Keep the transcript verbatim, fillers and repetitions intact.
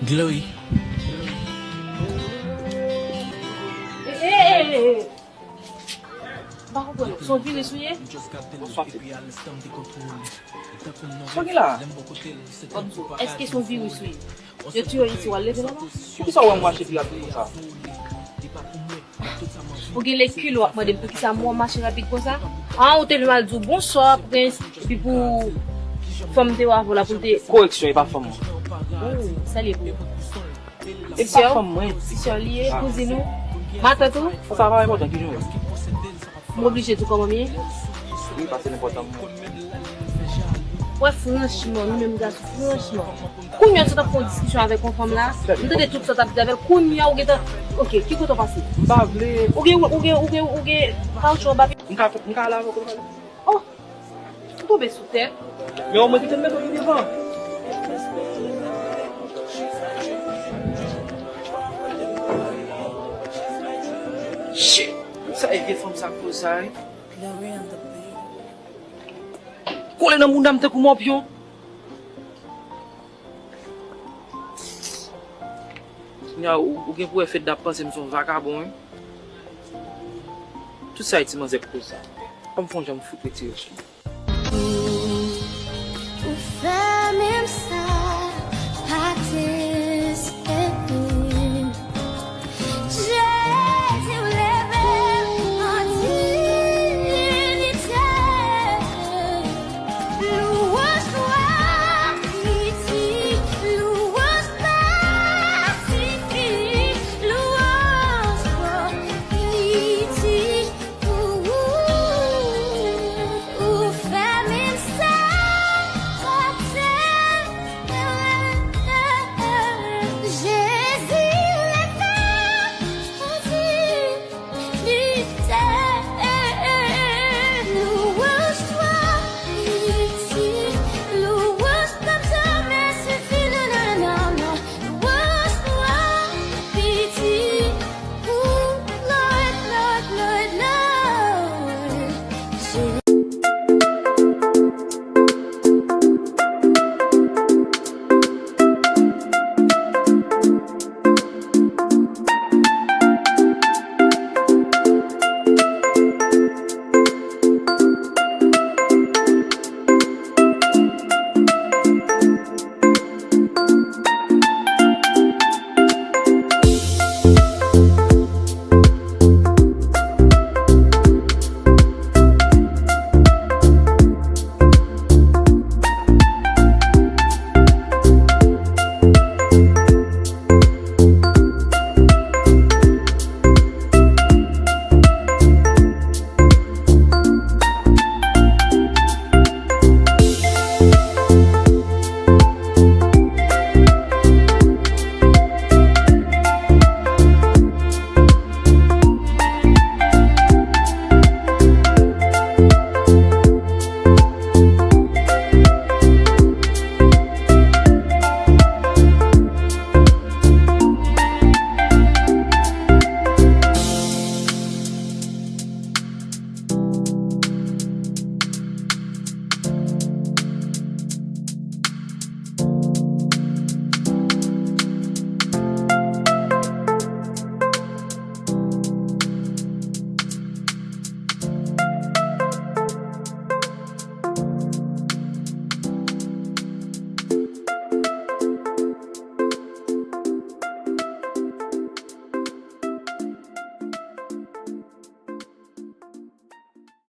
Glory. Ey, ey, ey, ey. M pa konprann. Se yon viris ou ye? Bonswa, Fed. Sa w gen la? Ban m di w, èske se yon viris ou ye? Yo tiye w isi, w al leve laba? Poukisa w wè m mache pi rapid konsa? Ou gen lekil w ap mande m poukisa m wè w mache rapid konsa? An, ou te vle m al di w bonswa, Prince, epi pou fanm te wè avè w la pou l te. Koreksyon, e pa fanm mwen. Oh, sa l ye pou ou? E pa fanm mwen. Ti sè w li ye, kouzin ou, matant ou? Sa pa enpòtan, ki jan w ye? M oblije di w kòman m ye? Wi, paske l enpòtan pou mwen. Wè, franchman, nou menm gason, franchman. Kounye a, sa t ap fè yon diskisyon avèk yon fanm la, m tande tout sa w t ap di avè l, kounye a, ou gentan, oke, ki kote w pase? M pa vle. Ou gen, ou gen, ou gen, ou gen kawoutchou anba pye? M ka, m ka ale avè w pou nou pale? Oh! Ou tonbe sou tèt? Men omwen kite m mete w pi devan. Shit! Sa e vye fanm sa k koz sa, wi. Kole nan mouda m tankou mòpyon. Kounye a, ou, ou gen pou wè Fed ap panse m se yon vakabon, wi. Tout sa e ti manzè k koz sa. Ban m fè yon jan m fout retire sou mwen.